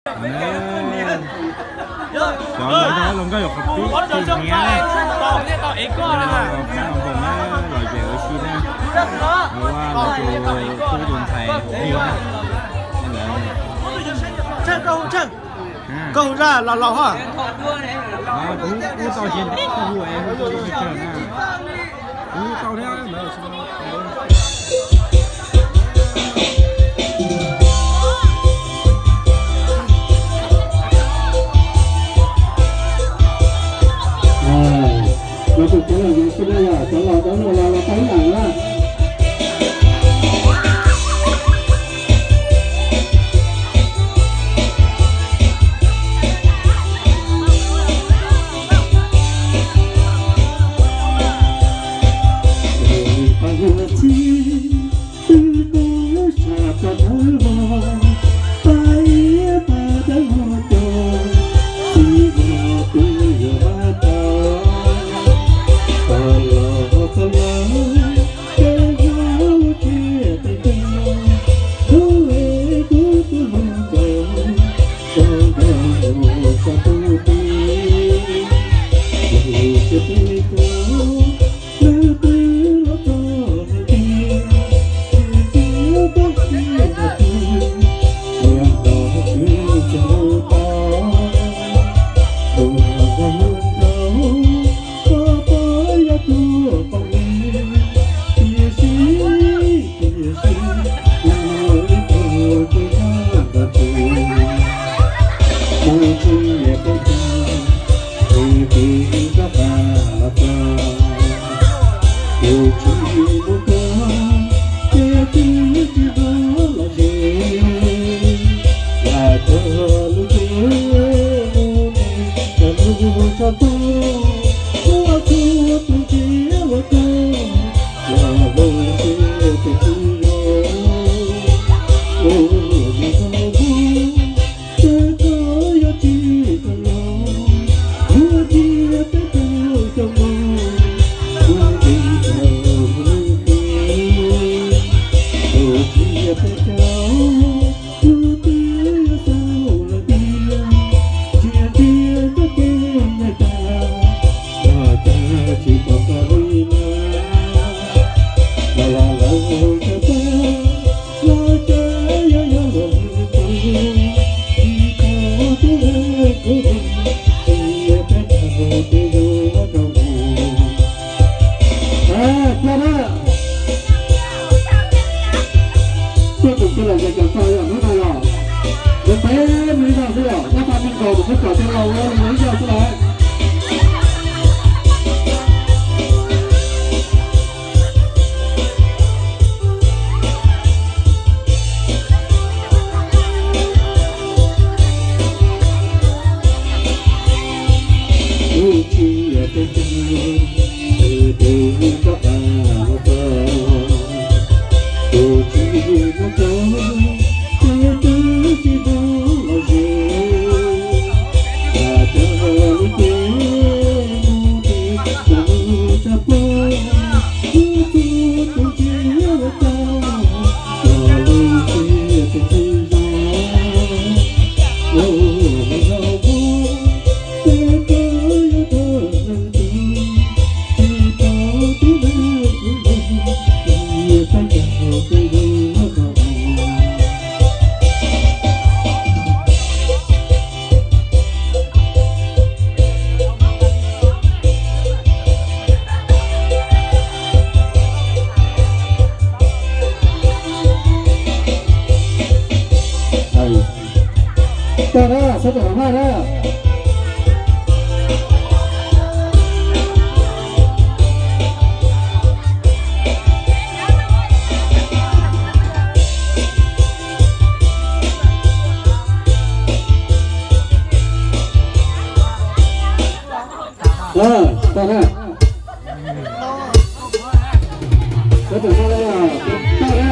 Cov lawv nyob los nkauj yog qhov pib tus niam, los peb los nkaus na, los yam ua si na, los ua los tus tub tus ntxhais hu na, lawv. Koj hu zaj los laus hos. Kuv tau xyov, kuv hu es hu tau na, kuv hu tau thiab ntawd. Los tus cov laus yus xwb na, yog cov laus cov hluas los los tau ib yam na. Tuaj tus twg los ces kom txog yog hnub no los. Peb mus ib zaug xwb yom, tab sis me nkaus mus muab kom cov laus ua ib zaug xwb lawm. Tag na, sawv daws maj na. Tag na. Sawv daws maj na, tag na.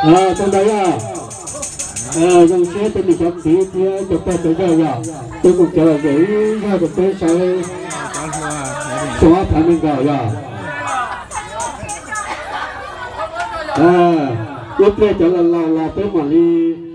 Tau ntawd yog zoo siab tej me cov txiv thiab cov pog cov yawg yog, peb mus cov lom zem ib zaug rau peb saib xyoo ob phav nees nkaum yog. Ib pliag cov laus laus los peb mam li